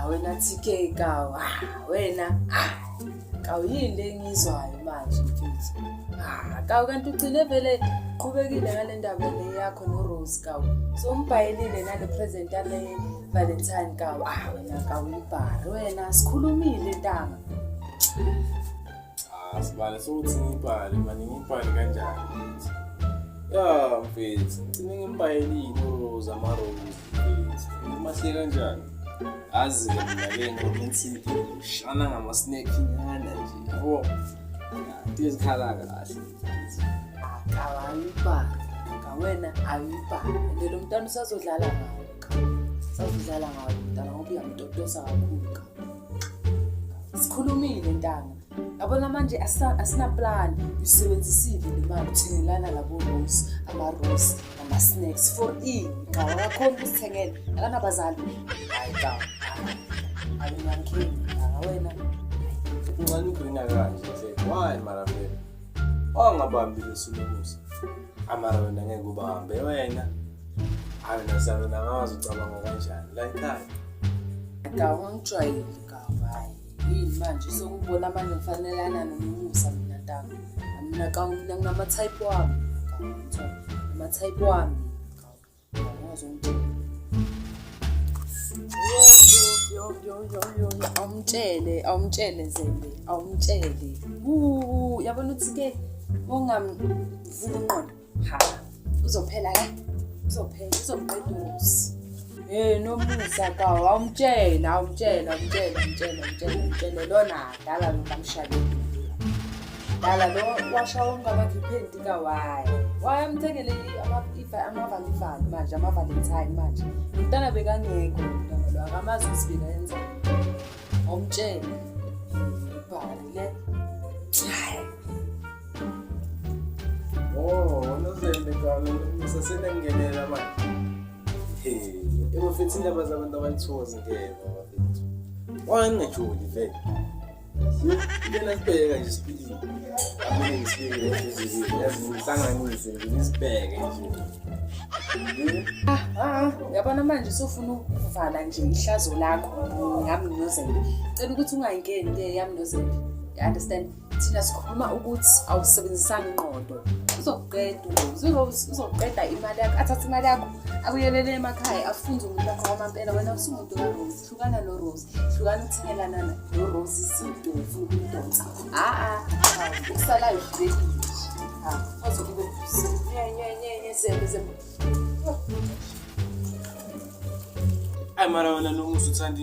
Wena TK kawu, ah wena, ah kawu yini le engiyizwayo manje mfethu? Ah kawu kanti ugcine vele qhubekile ngale ndaba le yakho noRose kawu. So umbhayelile nale present yale Valentine kawu. Ah wena kawu ibhari wena sikhulumile ntanga. Ah, sibale sokuthi ngibhale mani ngibhale kanjani mfethu? Ya mfethu, ngigcine ngimbhayelile uRose ama-rose mfethu. Ngimahle kanjani? Azi-ke mina-ke ngiromantic ngishana ngama-snack nyana nje yabo. Ya, into ezikhala kahle mfethu. Kawu ayibhari. Kawena ayibhari. And lo mntwana usazodlala ngawe. Usazodlala ngawe mntwana ngoba uyamtotosa kakhulu ka. Sikhulumile ntanga. Yabona manje asina plan. Usebenzisile le mali uthengelana labo rose, ama rose, ama snacks for ini? Kawu akakhoni ukusithengela. Akanabazali. Hayi kawu. Ayinankinga ntanga wena. Ungani ugrina kanje nje? Why mara vele? Wangabambi lesulomusa. Amara wena ngeke ubambe wena. Hayi wena salo nangazi ucabanga kanjani la ekhaya. Kawu angijwayele kawu hayi. Yini manje sokubona manje ngifanelana nomusa mina ntanga. Mina kawu mina nginama-type wami. Kawu ama-type wami. Kawu ungazongitshela. Yo yo yo yo yo awumtshele awumtshele Zembe awumtshele. Yabona ukuthi ke ungamvula ingqondo ha uzophela la uzophela uzomqeda uRose. Hey nomusa kawu awumtshele awumtshele awumtshele awumtshele awumtshele awumtshele lona dala lo kamshayeli. Dala lo washawa umngane iphenti kawaye. Wayamthengele amavalivali manje ama-valentine manje. Umntana bekangekho umntana lo akamazi ukuthi bekayenzani. Awumtshele. Ibhari le. Hayi. Oh, wena uzembe kabi usasenengingenela manje. Hey, ebafethu indaba zabantu abayithozi ngeke bafethu. Wangejoli vele. Ngena sibheka nje sibili. Amene ngisibeke le yazi ngihlanganise nje ngisibheke nje. Ah, ah, yabona manje usufuna ukuvala nje ihlazo lakho ngami noZembe. Cela ukuthi ungayingeni le yami noZembe. You understand? Thina sikhuluma ukuthi awusebenzisanga ingqondo. Uzokuqeda uRose, uzoqeda imali yakho, athathe imali yakho, abuyelele emakhaya, afunze umuntu wakho wamampela. Wena usumuntu kaRose, hlukana noRose, hlukana ukuthengelana noRose izinto ufuna ukumdonsa. Ah ah, ukusalayo uhlulekile nje. Ah, kwaze kube nye nye nye nye Zembe Zembe. Ayi mara wena nomusa uthanda